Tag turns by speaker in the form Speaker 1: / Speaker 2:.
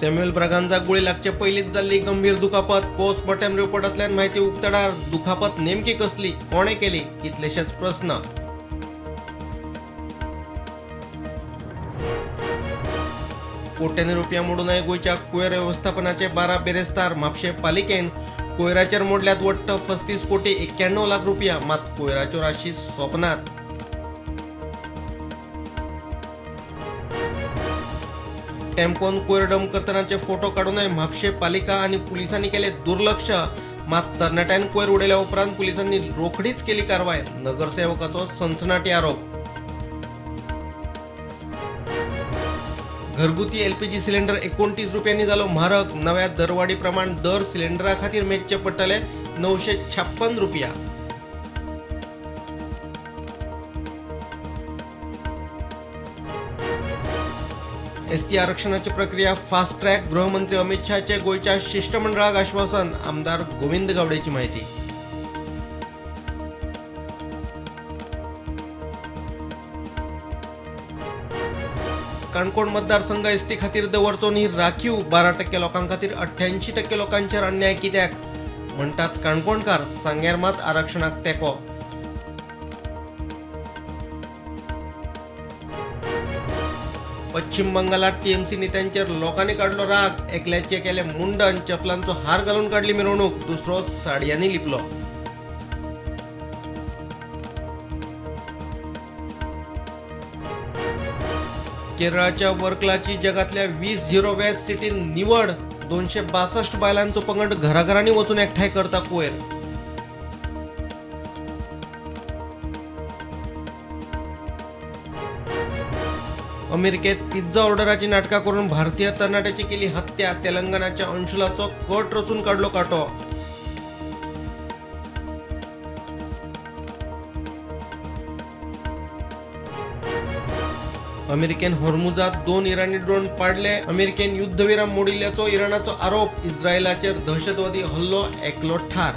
Speaker 1: Samuel ब्रागांझाक गुळी लागचे पयलींच जाल्ली गंभीर दुखापत. पोस्टमॉर्टम रिपोर्टांतल्यान माहिती उक्तडार. दुखापत नेमकी कसली, कोणे केली, कितलेशेच प्रस्न. कोट्यांनी रुपया मोडूनय गोंयच्या कोयर वेवस्थापनाचे 12 बेरेस्तार. म्हापशें पालिकेन कोयराचेर मोडल्यात वट्ट 35 कोटी 91 लाख रुपया. मात कोयराच्यो राशी सोंपनात. टेम्पोन कोयर डंप करतनाचे फोटो काडूनय म्हापशें पालिका आनी पुलिसांनी केले दुर्लक्ष. मात तरणाट्यान कोयर उडयल्या उपरांत पुलिसांनी रोखडीच केली कारवाय. नगरसेवकाचो सनसनाटी आरोप. घरगुती एलपीजी सिलिंडर 29 रुपयांनी जालो म्हारग. नव्या दरवाडी प्रमाण दर सिलिंडरा खातीर मेजचे पडटले 956 रुपया. एसटी आरक्षणाची प्रक्रिया फास्ट ट्रॅक. गृहमंत्री अमित शहाचे गोंयच्या शिष्टमंडळाक आश्वासन. आमदार गोविंद गावडेची माहिती. काणकोण मतदारसंघ एसटी खातीर दवरचो न्ही राखीव. 12% लोकां खातीर 88% लोकांचेर अन्याय कित्याक म्हणटात काणकोणकार. सांग्यार मात आरक्षणाक तेंको. पश्चिम बंगालात टीएमसी नेत्यांचेर लोकांनी काडलो राग. एकल्याचे केले मुंडन, चपलांचो हार घालून काडली मिरवणूक, दुसरो साडयांनी लिपलो. केरळाच्या वर्कलाची जगातल्या 20 झिरो वेस्ट सिटीन निवड. 262 बायलांचो पंगड घराघरांनी वचून एकठांय करता कोयर. अमेरिकेत पिझ्झा ऑर्डराची नाटकां करून भारतीय तरणाट्याची केली हत्या. तेलंगणाच्या अंशुलाचो कट रचून काडलो कांटो. अमेरिकेन होर्मुझात 2 इराणी ड्रोन पाडले. अमेरिकेन युद्धविराम मोडिल्ल्याचो इराणाचो आरोप. इस्रायलाचेर दहशतवादी हल्लो, एकलो ठार.